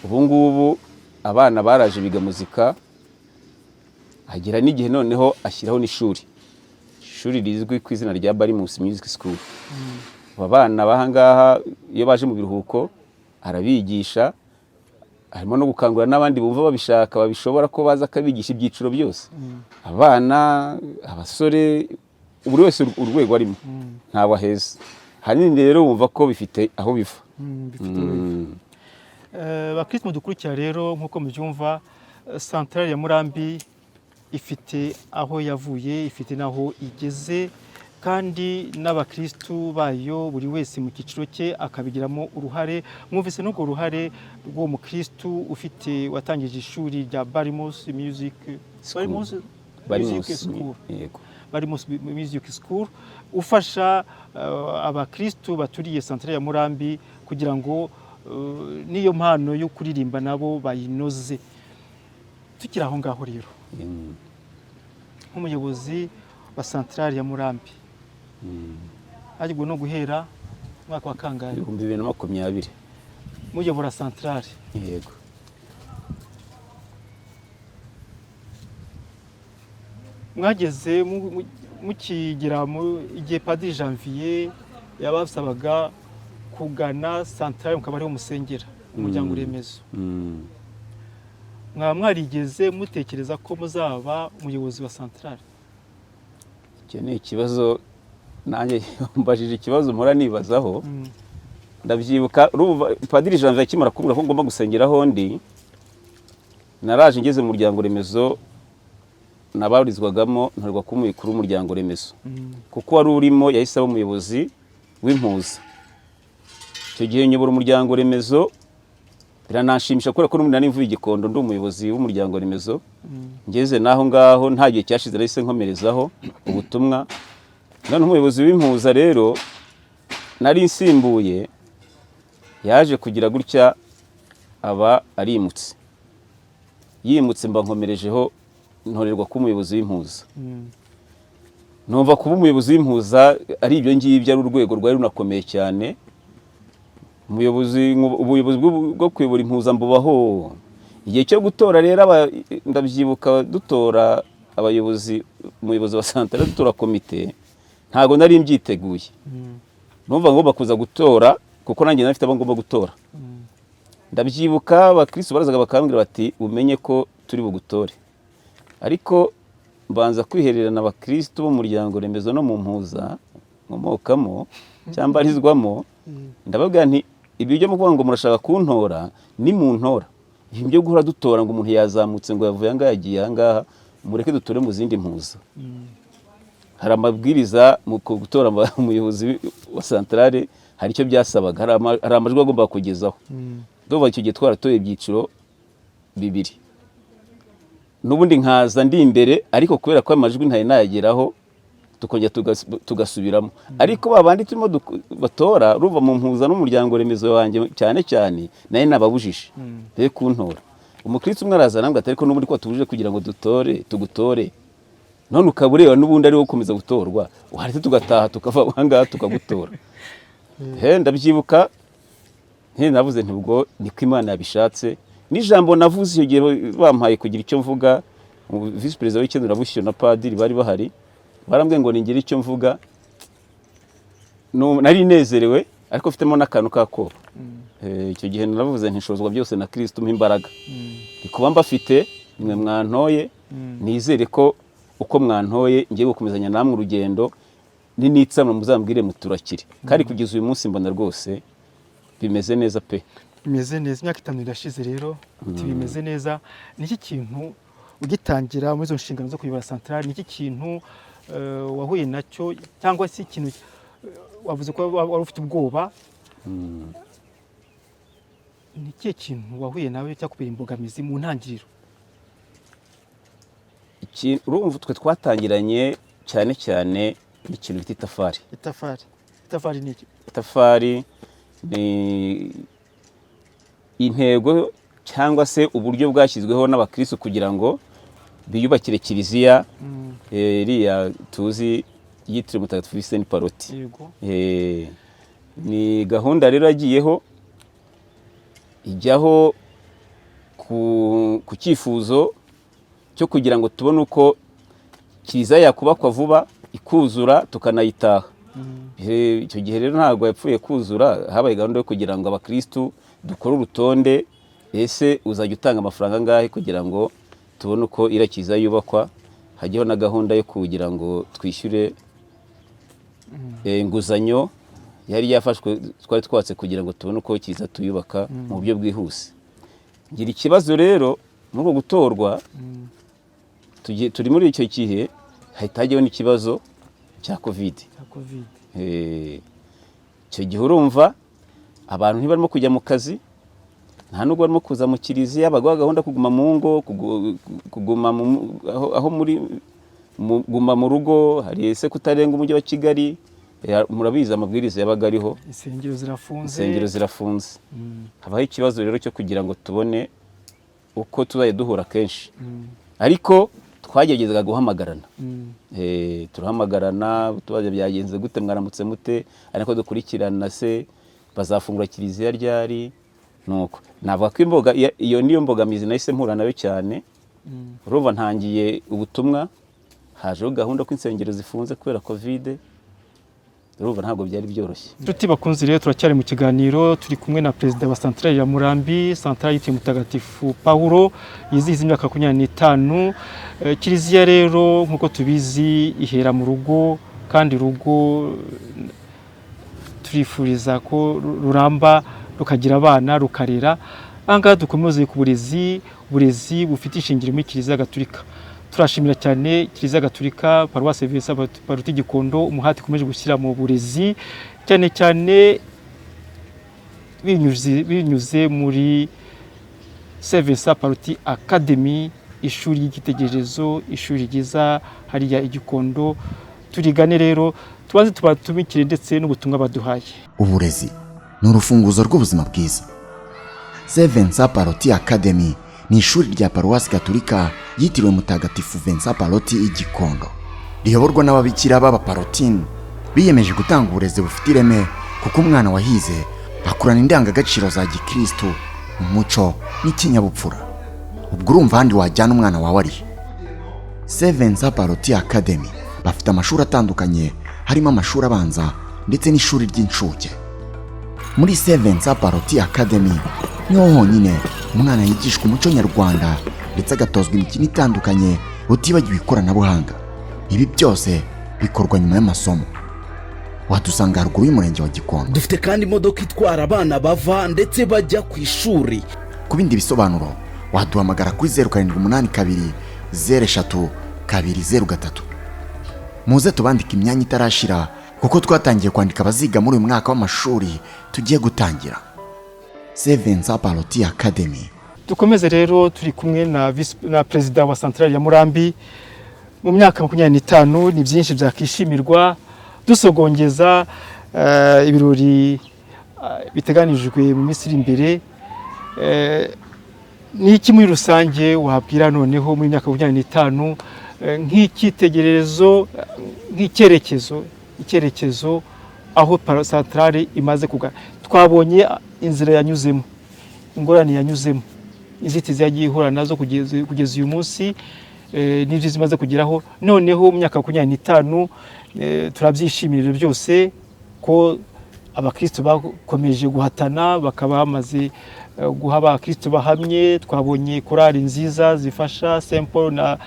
Ubu ngubu abana baraje biga muzika, agera n'igihe noneho ashyiraho n'ishuri, ishuri rizwi ku izina rya Barimus Music School. Aba bana b'ahangaha iyo baje mu biruhuko arabigisha, harimo no gukangurira n'abandi bumva babishaka, babishobora, ko baza akabigisha ibyiciro byose, abana, abasore, buri wese urwego arimo, ntabwo aheza. Ahanini rero wumva ko bifite aho biva. Bifite aho biva. Bakristo mudukurikira rero, nk'uko mubyumva, santarari ya Murambi ifite aho yavuye, ifite n'aho igeze, kandi n'abakristu bayo buri wese mu cyiciro cye akabigiramo uruhare. Mwumvise n'urwo ruhare rw'uwo mukristu ufite watangije ishuri rya Barimus Music School. Barimus Music Barimus. School. Yego. Barimus Music School, ufasha abakristu baturiye santarari ya Murambi kugira ngo n'iyo mpano yo kuririmba nabo bayinoze. Tukiri aho ngaho rero, nk'umuyobozi wa santarari ya Murambi, ariko no guhera umwaka wa kangahe? 2020. Muyobora santarari? Yego. Mwageze mukigera mu igihe Padiri Janvier yabasabaga kugana santarari, mukaba ariho musengera, umuryango remezo, mwaba mwarigeze mutekereza ko muzaba umuyobozi wa santarari? Icyo ni ikibazo nanjye mbajije, ikibazo mpora nibazaho. Ndabyibuka, urumva Padiri Janvier akimara kumbwira ko ngomba gusengera aho ndi, naraje ngeze mu muryango remezo nabarizwagamo, ntorwa kuba umukuru w'umuryango remezo, kuko wari urimo yahise aba umuyobozi w'impuza. Icyo gihe nyobora umuryango remezo, birananshimisha kubera ko n'ubundi nari mvuye i Gikondo ndi umuyobozi w'umuryango remezo. Ngeze n'aho ngaho, nta gihe cyashize nahise nkomerezaho ubutumwa. Noneho umuyobozi w'impuza rero nari nsimbuye yaje kugira gutya aba arimutse. Yimutse mba nkomerejeho, ntorerwa kuba umuyobozi w'impuza. Numva kuba umuyobozi w'impuza ari ibyo ngibyo, ari urwego rwari runakomeye cyane. Ubuyobozi bwo kuyobora impuza mbubaho. Igihe cyo gutora rero, ndabyibuka dutora abayobozi, umuyobozi wa santara, dutora komite, ntabwo nari mbyiteguye. Numva ngomba kuza gutora kuko nanjye nari mfite abo ngomba gutora. Ndabyibuka abakristo barazaga bakambwira bati: "Umenye ko turi bugutore." Ariko mbanza kwihererana abakristo b'umuryango remezo no mu mpuza nkomokamo cyangwa mbarizwamo, ndababwira nti: "Ibyo byo muvuga ngo murashaka kuntora, nimuntora, ibi byo guhora dutora ngo umuntu yazamutse, ngo yavuye ahangaha yagiye ahangaha, mureke dutore mu zindi mpuza." Hari amabwiriza mu gutora umuyobozi wa santarare, hari icyo byasabaga, hari amajwi agomba kugezaho. Ndumva icyo gihe twaratoye ibyiciro bibiri, n'ubundi nkaza ndi imbere, ariko kubera ko amajwi ntari nayageraho tukongera tugasubiramo. Ariko ba bandi turimo batora ruva mu mpuza n'umuryango remezo wanjye cyane cyane, nayo nababujije be kuntora. Umukristo umwe araza arambwira ati: "Ariko n'ubundi ko watubujije kugira ngo dutore tugutore, none ukaba ureba n'ubundi ari wowe ukomeza gutorwa, waretse tugataha tukava aha ngaha tukagutora?" He, ndabyibuka nti navuze nti: "Ubwo niko Imana yabishatse." N'ijambo navuze icyo gihe bampaye kugira icyo mvuga, visi perezida w'ikenurabushyo na padiri bari bahari, barambwiye ngo ningire icyo mvuga. Nari nezerewe ariko mfitemo n'akantu k'akoba. Icyo gihe naravuze nti: "Nshobozwa byose na Kristo umpa imbaraga. Ndi kuba mbafite mwe mwantoye, nizere ko uko mwantoye ngiye gukomezanya namwe urugendo, ninitsamura muzambwire muturakire." Kandi kugeza uyu munsi mbona rwose bimeze neza pe. Bimeze neza. Imyaka 5 irashize rero uti bimeze neza. Ni iki kintu ugitangira muri izo nshingano zo kuyobora santarari, ni iki kintu wahuye nacyo, cyangwa se ikintu wavuze ko wari ufite ubwoba, ni ikihe kintu wahuye nawe cyakubera imbogamizi mu ntangiriro? Urumva twe twatangiranye cyane cyane n'ikintu bita itafari. Itafari, itafari ni iki? Itafari ni intego cyangwa se uburyo bwashyizweho n'abakristo kugira ngo biyubakire kiliziya, iriya tuzi yitiriwe Mutagatifu Visenti Pallotti. Ni gahunda rero yagiyeho, ijyaho ku cyifuzo cyo kugira ngo tubone uko kiliziya yakubakwa vuba ikuzura tukanayitaha. Icyo gihe rero ntabwo yapfuye kuzura, habaye gahunda yo kugira ngo abakristu dukore urutonde: ese uzajya utanga amafaranga angahe kugira ngo tubone uko iriya kiliziya yubakwa? Hajyaho na gahunda yo kugira ngo twishyure inguzanyo yari yafashwe, twari twatse kugira ngo tubone uko kiliziya tuyubaka mu buryo bwihuse. Ngira ikibazo rero muri uko gutorwa, turi muri icyo gihe hahita hajyaho n'ikibazo cya Covid. Cya Covid. Icyo gihe urumva abantu ntibarimo kujya mu kazi, nta nubwo barimo kuza mu kiliziya, baguha gahunda kuguma mu ngo, kuguma aho muri guma mu rugo, hari ese kutarenga umujyi wa Kigali. Murabizi amabwiriza yabaga ariho. Insengero zirafunze. Insengero zirafunze. Habaho ikibazo rero cyo kugira ngo tubone uko tuzajya duhura kenshi, ariko twageragezaga guhamagarana. Turahamagarana tubaza byagenze gute, mwaramutse mute, ariko dukurikirana se bazafungura kiliziya ryari. Nuko navuga ko imboga iyo niyo mbogamizi nahise mpura nayo cyane. Urumva ntangiye ubutumwa, Hajeho gahunda ko insengero zifunze kubera Covid. Urumva ntabwo byari byoroshye. Inshuti bakunzi rero, turacyari mu kiganiro, turi kumwe na perezida wa santarari ya Murambi, santarari yitiriwe Mutagatifu Pawulo, yizihiza imyaka 25. Kiliziya rero nk'uko tubizi ihera mu rugo, kandi urugo turifuriza ko ruramba, rukagira abana, rukarera. Aha ngaha dukomeze ku burezi, uburezi bufite ishingiro muri Kiliziya Gatulika. Turashimira cyane Kiliziya Gatulika, Paruwasi Vincent Pallotti Gikondo, umuhati ikomeje gushyira mu burezi, cyane cyane binyuze muri Saint Vincent Pallotti Academy, ishuri ry'icyitegererezo, ishuri ryiza hariya i Gikondo. Turigane rero, tubanze tubatumikire ndetse n'ubutumwa baduhaye. Uburezi ni urufunguzo rw'ubuzima bwiza. Saint Vincent Pallotti Academy ni ishuri rya paruwasi gatulika yitiriwe Mutagatifu Vincent Pallotti i Gikondo, riyoborwa n'ababikira b'Abaparotini biyemeje gutanga uburezi bufite ireme, kuko umwana wahize akurana indangagaciro za gikristu, umuco n'ikinyabupfura. Ubwo urumva ahandi wajyana umwana wawe ari Saint Vincent Pallotti Academy? Bafite amashuri atandukanye, harimo amashuri abanza ndetse n'ishuri ry'incuke. Muri Saint Vincent Pallotti Academy niho honyine umwana yigishwa umuco nyarwanda, ndetse agatozwa imikino itandukanye, utibagiwe ikoranabuhanga. Ibi byose bikorwa nyuma y'amasomo. Wadusanga haruguru y'umurenge wa Gikondo. Dufite kandi imodoka itwara abana bava ndetse bajya ku ishuri. Ku bindi bisobanuro waduhamagara kuri 0782 032 03. Muze tubandike imyanya itarashira, kuko twatangiye kwandika abaziga muri uyu mwaka w'amashuri tugiye gutangira. Saint Vincent Pallotti Academy. Dukomeze rero, turi kumwe na perezida wa santarari ya Murambi. Mu myaka 25 ni byinshi byakishimirwa. Dusogongeza ibirori biteganijwe mu minsi iri imbere, ni iki muri rusange wabwira noneho muri myaka 25, nk'icyitegererezo, nk'icyerekezo, icyerekezo aho santarari imaze kugana? Twabonye inzira yanyuzemo, ingorane yanyuzemo, inzitizi yagiye ihura nazo kugeza uyu munsi, n'ibyo zimaze kugeraho. Noneho mu myaka 25, turabyishimira ibyo byose, ko abakristo bakomeje guhatana, bakaba bamaze guha abakristo bahamye. Twabonye korali nziza zifasha Saint Paul na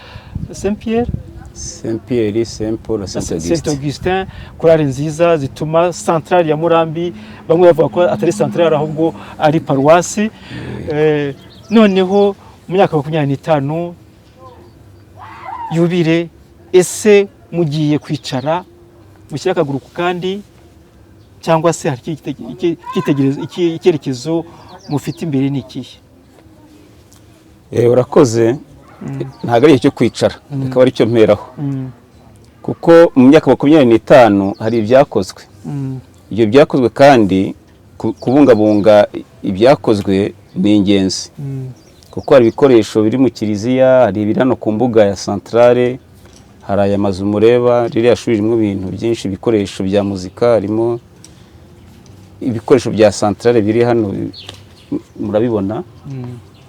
Saint Pierre. Saint Pierre, Saint Paul na Saint Saint Augustin. Augustin, korali nziza zituma santarari ya Murambi bamwe bavuga ko atari santarari ahubwo ari paruwasi. Noneho mu myaka 25 yubile, ese mugiye kwicara mushyire akaguru ku kandi, cyangwa se hari icyerekezo mufite imbere, ni ikihe? Urakoze. Ntabwo ari igihe cyo kwicara, reka ari cyo mperaho, kuko mu myaka 25 hari ibyakozwe. Ibyo byakozwe kandi kubungabunga ibyakozwe ni ingenzi, kuko hari ibikoresho biri mu kiliziya, hari ibiri hano ku mbuga ya santarare, hari aya mazu mureba, ririya shuri ririmo ibintu byinshi, ibikoresho bya muzika, harimo ibikoresho bya santarare biri hano murabibona.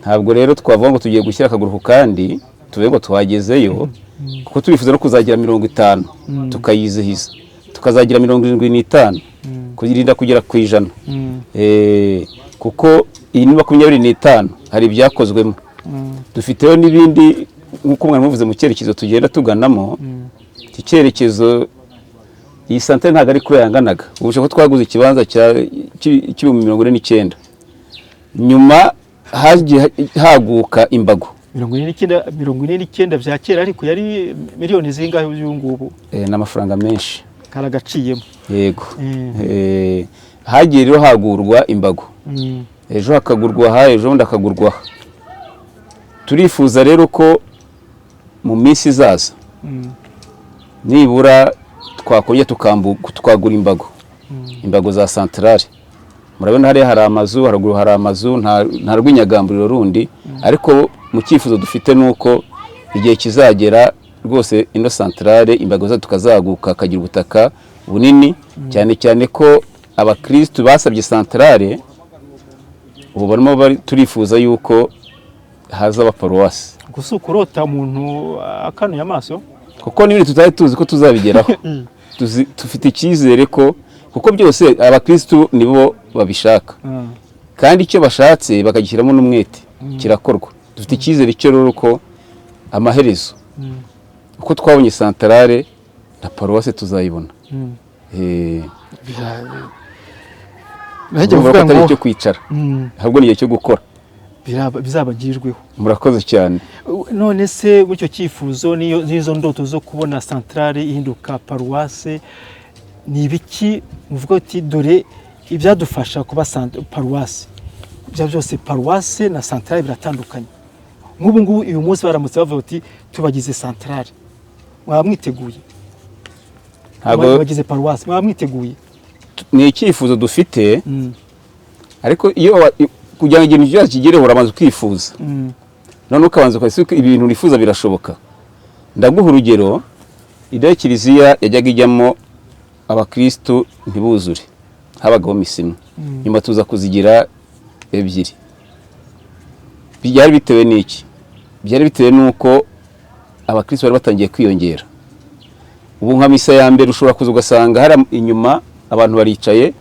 Ntabwo rero twavuga ngo tugiye gushyira akaguru ku kandi tuvuge ngo twagezeyo, kuko turifuza no kuzagira 50, tukayizihiza, tukazagira 75, kurinda kugera ku 100. Kuko iyi ni 25, hari ibyakozwemo, dufiteho n'ibindi nk'uko mwari muvuze mu cyerekezo tugenda tuganamo. Iki cyerekezo, iyi santere ntabwo ari kure yanganaga. Ubu ko twaguze ikibanza cy'49,000, nyuma hagiye haguka imbago. 49, 49 bya kera, ariko yari miliyoni zingahe uyu ngubu? Ni amafaranga menshi. Karagaciyemo. Yego. Hagiye rero hagurwa imbago, ejo hakagurwa aha, ejo bundi hakagurwa aha. Turifuza rero ko mu minsi izaza nibura twakongera tukagura imbago za santarari. Murabona hariya hari amazu, haruguru hari amazu, nta rw'inyagamburiro rundi. Ariko mu cyifuzo dufite ni uko igihe kizagera rwose ino santarare imbago zacu tukazaguka, akagira ubutaka bunini, cyane cyane ko abakirisitu basabye santarare ubu barimo turifuza yuko haza abaparuwasi. Gusa ukurota umuntu akanuye amaso. Kuko n'ibindi tutari tuzi ko tuzabigeraho. Dufite icyizere ko, kuko byose abakirisitu nibo babishaka, kandi icyo bashatse bakagishyiramo n'umwete kirakorwa. Dufite icyizere cyo rero ko amaherezo, uko twabonye santarare, na paruwase tuzayibona. Nanjye Urumva ko mvuga atari ngo icyo kwicara, ahubwo ni igihe cyo gukora. Bizabagirweho. Murakoze cyane. None se icyo cyifuzo n'izo ndoto zo kubona santarare ihinduka paruwase, ni ibiki muvuga uti dore ibyadufasha kuba paruwase? Ibyo byose, paruwase na santarare biratandukanye. Nk'ubu ngubu uyu munsi baramutse bavuga uti tubagize santarare, mwaba mwiteguye? Ntabwo Bagize paruwase, mwaba mwiteguye? Ni icyifuzo dufite, ariko iyo kugira ngo ikintu cyose kigereho, urabanza ukifuza, none ukabanza ukareba ko ibintu wifuza birashoboka. Ndaguha urugero: iriya kiliziya yajyaga ijyamo abakirisitu ntibuzure, habagaho misa imwe. Nyuma tuza kuzigira ebyiri. Byari bitewe n'iki? Byari bitewe n'uko abakirisitu bari batangiye kwiyongera. Ubu nka misa ya mbere ushobora kuza ugasanga hari inyuma abantu baricaye,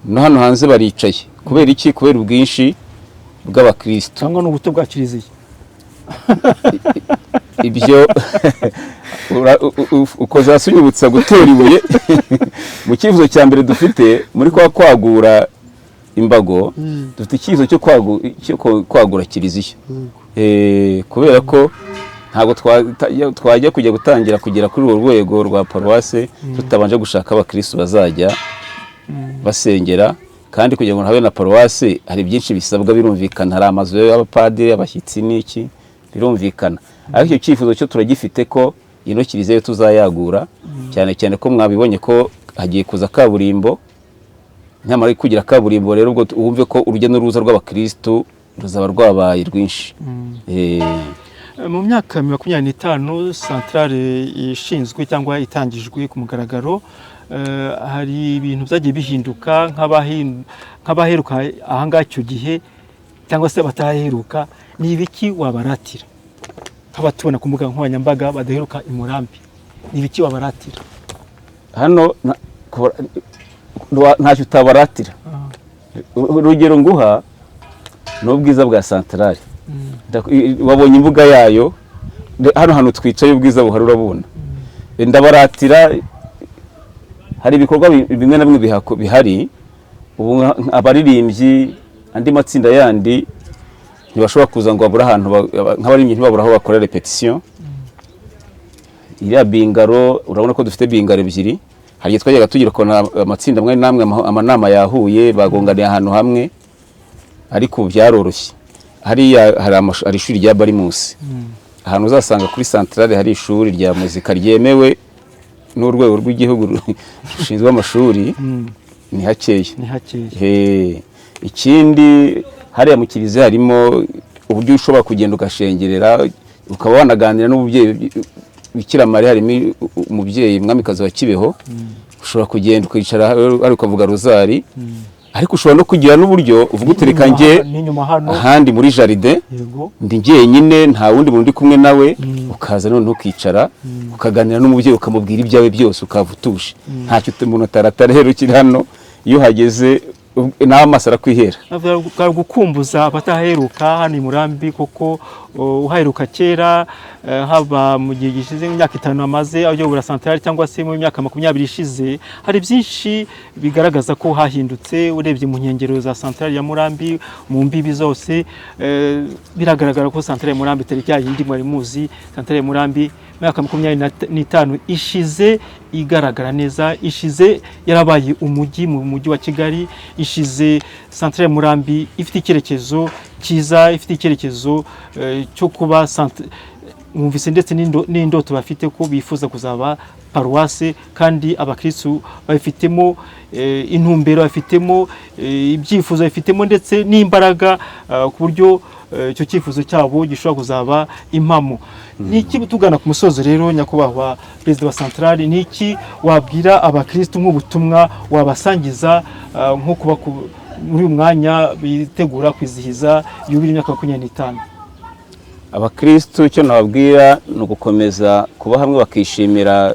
no hano hanze baricaye. Kubera iki? Kubera ubwinshi bw'abakirisitu. Cyangwa ni ubuto bwa kiliziya? Ibyo ukoze hasi unyibutsa gutera ibuye. Mu cyifuzo cya mbere dufite muri kwa kwagura imbago, dufite icyifuzo cyo kwagura kiliziya. Kubera ko ntabwo twajya kujya gutangira kugera kuri urwo rwego rwa paruwase tutabanje gushaka abakirisitu bazajya basengera. Kandi kugira ngo habe na paruwase hari byinshi bisabwa, birumvikana, hari amazu y'abapadiri, abashyitsi n'iki, birumvikana. Ariko icyo cyifuzo cyo turagifite ko ino kiliziya yo tuzayagura, cyane cyane ko mwabibonye ko hagiye kuza kaburimbo. Nyamara kugira kaburimbo rero, ubwo wumve ko urujya n'uruza rw'abakirisitu ruzaba rwabaye rwinshi. Mu myaka 25 santarare ishinzwe cyangwa itangijwe ku mugaragaro, hari ibintu byagiye bihinduka. Nk'abaheruka ahangaha icyo gihe cyangwa se bataheruka, ni ibiki wabaratira? Nk'abatubona ku mbuga nkoranyambaga badaheruka i Murambi, ni ibiki wabaratira? Hano ntacyo utabaratira. Urugero nguha ni ubwiza bwa santarari. Wabonye imbuga yayo, hano hantu twicaye, ubwiza buhari urabona. Ndabaratira, hari ibikorwa bimwe na bimwe bihari ubu, abaririmbyi, andi matsinda yandi ntibashobora kuza ngo babure ahantu, nk'abaririmbyi ntibabure aho bakora répétition. Iriya bungalow, urabona ko dufite bungalow ebyiri. Hari igihe twajyaga tugira ukuntu amatsinda amwe n'amwe amanama yahuye bagonganiye ahantu hamwe, ariko ubu byaroroshye. Hariya hari ishuri rya Barimusi. Ahantu uzasanga kuri santarare hari ishuri rya muzika ryemewe n'urwego rw'igihugu rushinzwe amashuri ni hakeya. Ni hakeya. Ikindi, hariya mu kiliziya harimo uburyo ushobora kugenda ugashengerera, ukaba wanaganira n'umubyeyi Bikira Mariya. Harimo umubyeyi Mwamikazi wa Kibeho, ushobora kugenda ukicara hari ukavuga rozari. Ariko ushobora no kugira n'uburyo uvuga uti reka njye N'inyuma hano. ahandi muri jardin, ndi njyenyine, nta wundi muntu ndi kumwe nawe, ukaza noneho ukicara ukaganira n'umubyeyi, ukamubwira ibyawe byose, ukava utuje. Ntacyo umuntu ataratara. Rero ukiri hano, iyo uhageze nawe amaso arakwihera. Bwari gukumbuza abataheruka hano i Murambi, kuko uhaheruka kera, haba mu gihe gishize, imyaka 5 amaze ayobora santarari, cyangwa se mu myaka 20 ishize, hari byinshi bigaragaza ko hahindutse. Urebye mu nkengero za santarari ya Murambi, mu mbibi zose, biragaragara ko santarari ya Murambi itari ya yindi mwari muzi. Santarari ya Murambi mu myaka 25 ishize igaragara neza, ishize yarabaye umujyi mu mujyi wa Kigali, ishize santarari ya Murambi ifite icyerekezo cyiza, ifite icyerekezo cyo kuba mwumvise ndetse n'indoto bafite ko bifuza kuzaba paruwase, kandi abakristu babifitemo intumbero, bafitemo ibyifuzo, bafitemo ndetse n'imbaraga, ku buryo icyo cyifuzo cyabo gishobora kuzaba impamo. Ni iki, tugana ku musozo rero, nyakubahwa perezida wa santarari, ni iki wabwira abakristu nk'ubutumwa wabasangiza, nko kuba muri uyu mwanya bitegura kwizihiza yubile imyaka 25? Abakirisitu icyo nababwira ni ugukomeza kuba hamwe, bakishimira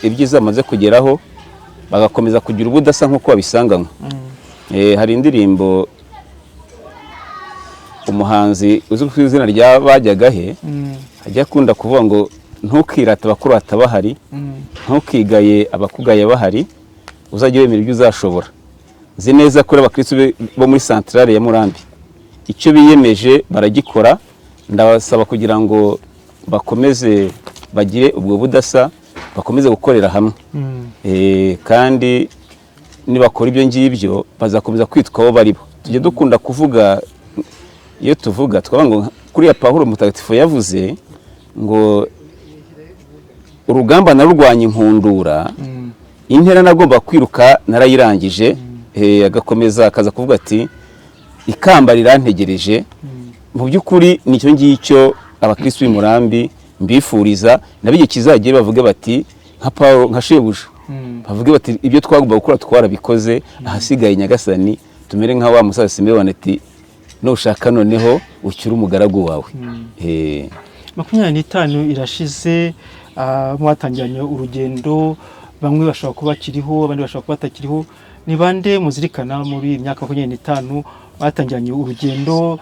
ibyiza bamaze kugeraho, bagakomeza kugira ubudasa nk'uko babisanganywe. Hari indirimbo umuhanzi uzwi ku izina rya Bajyagahe ajya akunda kuvuga ngo ntukirate abakurata bahari, ntukigaye abakugaye bahari, uzajye wemera ibyo uzashobora. Nzi neza ko abakirisitu bo muri santarare ya Murambi icyo biyemeje baragikora. Ndabasaba kugira ngo bakomeze bagire ubwo budasa, bakomeze gukorera hamwe. Kandi nibakora ibyo ngibyo bazakomeza kwitwa abo bari bo. Tujya dukunda kuvuga, iyo tuvuga twavuga ngo kuriya Pawulo mutagatifu yavuze ngo urugamba narurwanya inkundura, intera nagomba kwiruka narayirangije. Agakomeza akaza kuvuga ati ikamba rirantegereje. Mu by'ukuri nicyo ngicyo abakirisitu b'i Murambi mbifuriza, nabo igihe kizagera bavuge bati nka Paul, nka shebuja, bavuge bati ibyo twagomba gukora twarabikoze, ahasigaye Nyagasani tumere nka wa musaza Simewoni ati nushaka noneho ucyure umugaragu wawe. 25 irashize, mwatangiranye urugendo, bamwe bashobora kuba bakiriho, abandi bashobora kuba batakiriho. Ni bande muzirikana muri iyi myaka 25 batangiranye urugendo,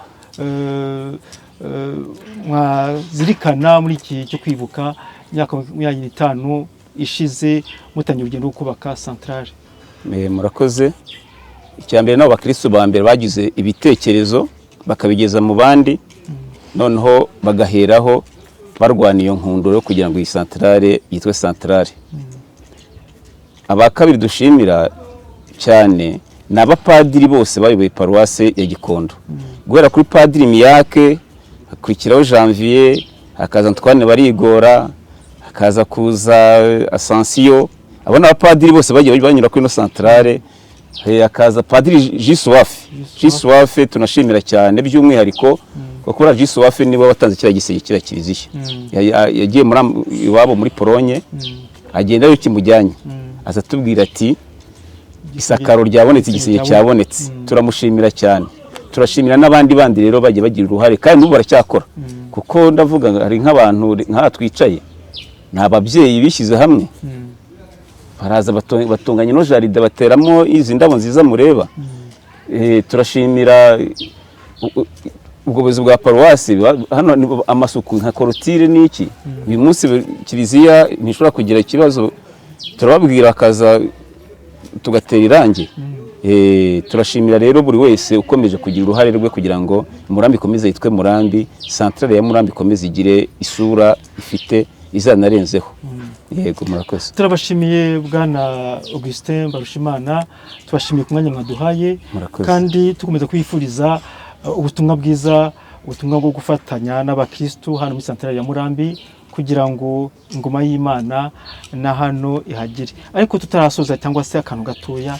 mwazirikana muri iki cyo kwibuka imyaka 25 ishize mutangiye urugendo rwo kubaka santarare? Murakoze. Icya mbere, nabo bakirisitu ba mbere bagize ibitekerezo bakabigeza mu bandi, noneho bagaheraho barwana iyo nkundura kugira ngo iyi santarare yitwe santarare. Aba kabiri dushimira cyane ni abapadiri bose bayoboye paruwase ya Gikondo, guhera kuri Padiri Miyake, hakurikiraho Janvier, hakaza Antoine Barigora, hakaza kuza Asansiyo. Abo ni abapadiri bose bagiye banyura kuri ino santarare. Hakaza Padiri Jisuwafe. Jisuwafe tunashimira cyane by'umwihariko, kuko uriya Jisuwafe niwe watanze kiriya gisenge, kiriya kiliziya. Yagiye iwabo muri Polonye, agenda yo kimujyanye, aza atubwira ati isakaro ryabonetse, igisenge cyabonetse. Turamushimira cyane. Turashimira n'abandi bandi rero bagiye bagira uruhare, kandi n'ubu baracyakora, kuko ndavuga ngo hari nk'abantu nk'aha twicaye, ni ababyeyi bishyize hamwe baraza batunganya ino jardin, bateramo izi ndabo nziza mureba. Turashimira ubwo buyobozi bwa paruwasi. Hano ni amasuku nka clôture n'iki, uyu munsi kiliziya ntishobora kugira ikibazo, turababwira bakaza tugatera irangi. Turashimira rero buri wese ukomeje kugira uruhare rwe kugira ngo Murambi ikomeze yitwe Murambi, santarare ya Murambi ikomeze igire isura ifite izanarenzeho. Yego, murakoze. Turabashimiye Bwana Augustin Mbarushimana, tubashimiye ku mwanya mwaduhaye. Murakoze. Kandi dukomeza kwifuriza ubutumwa bwiza, ubutumwa bwo gufatanya n'abakristu hano muri santarari ya Murambi kugira ngo ingoma y'Imana na hano ihagere. Ariko tutarasoza, cyangwa se akantu gatoya,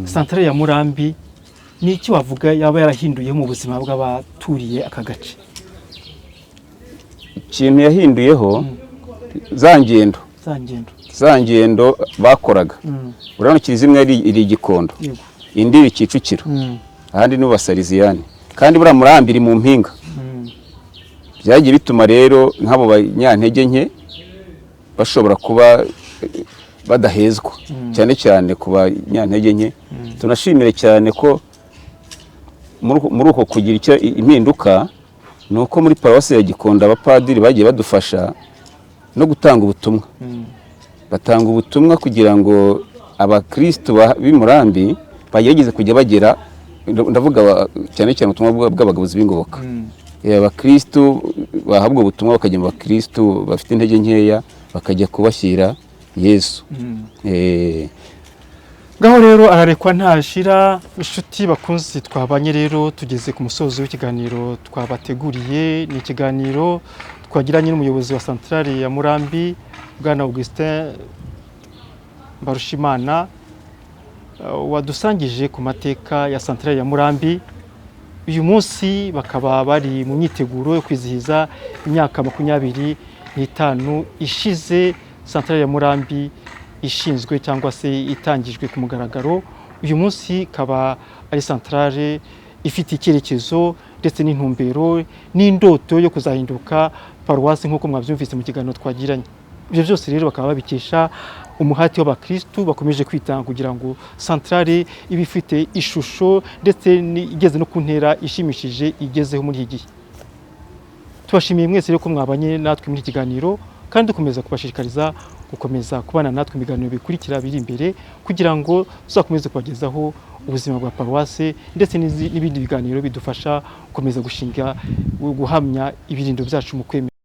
santarari ya Murambi ni iki wavuga yaba yarahinduye mu buzima bw'abaturiye aka gace? Ikintu yahinduyeho, za ngendo, Za ngendo. za ngendo bakoraga. Urabona kiliziya imwe iri i Gikondo, indi iri Kicukiro, ahandi ni Basariziyani, kandi buriya Murambi iri mu mpinga. Byagiye bituma rero nk'abo banyantege nke bashobora kuba badahezwa, cyane cyane ku banyantege nke. Tunashimire cyane ko muri uko kugira icyo impinduka, ni uko muri paruwasi ya Gikondo abapadiri bagiye badufasha no gutanga ubutumwa. Batanga ubutumwa kugira ngo abakristu b'i Murambi bagerageze kujya bagera, ndavuga cyane cyane ubutumwa bw'abagabuzi b'ingoboka. Abakristu bahabwa ubutumwa bakajya mu bakristu bafite intege nkeya, bakajya kubashyira Yesu. Ngaho rero ararekwa ntashira. Inshuti bakunzi twabanye rero, tugeze ku musozo w'ikiganiro twabateguriye. Ni ikiganiro twagiranye n'umuyobozi wa santarari ya Murambi, Bwana Augustin Mbarushimana, wadusangije ku mateka ya santarari ya Murambi. Uyu munsi bakaba bari mu myiteguro yo kwizihiza imyaka 25 ishize santarari ya Murambi ishinzwe cyangwa se itangijwe ku mugaragaro. Uyu munsi ikaba ari santarare Ifite icyerekezo ndetse n'intumbero n'indoto yo kuzahinduka paruwasi, nk'uko mwabyumvise mu kiganiro twagiranye. Ibyo byose rero bakaba babikesha umuhati w'abakristu bakomeje kwitanga kugira ngo santarare ibe ifite ishusho ndetse igeze no ku ntera ishimishije igezeho muri iki gihe. Tubashimiye mwese rero ko mwabanye natwe muri iki kiganiro, kandi dukomeza kubashishikariza gukomeza kubana natwe mu biganiro bikurikira biri imbere, kugira ngo tuzakomeze kubagezaho ubuzima bwa paruwase ndetse n'ibindi biganiro bidufasha gukomeza gushinga, guhamya ibirindo byacu mu kwemera.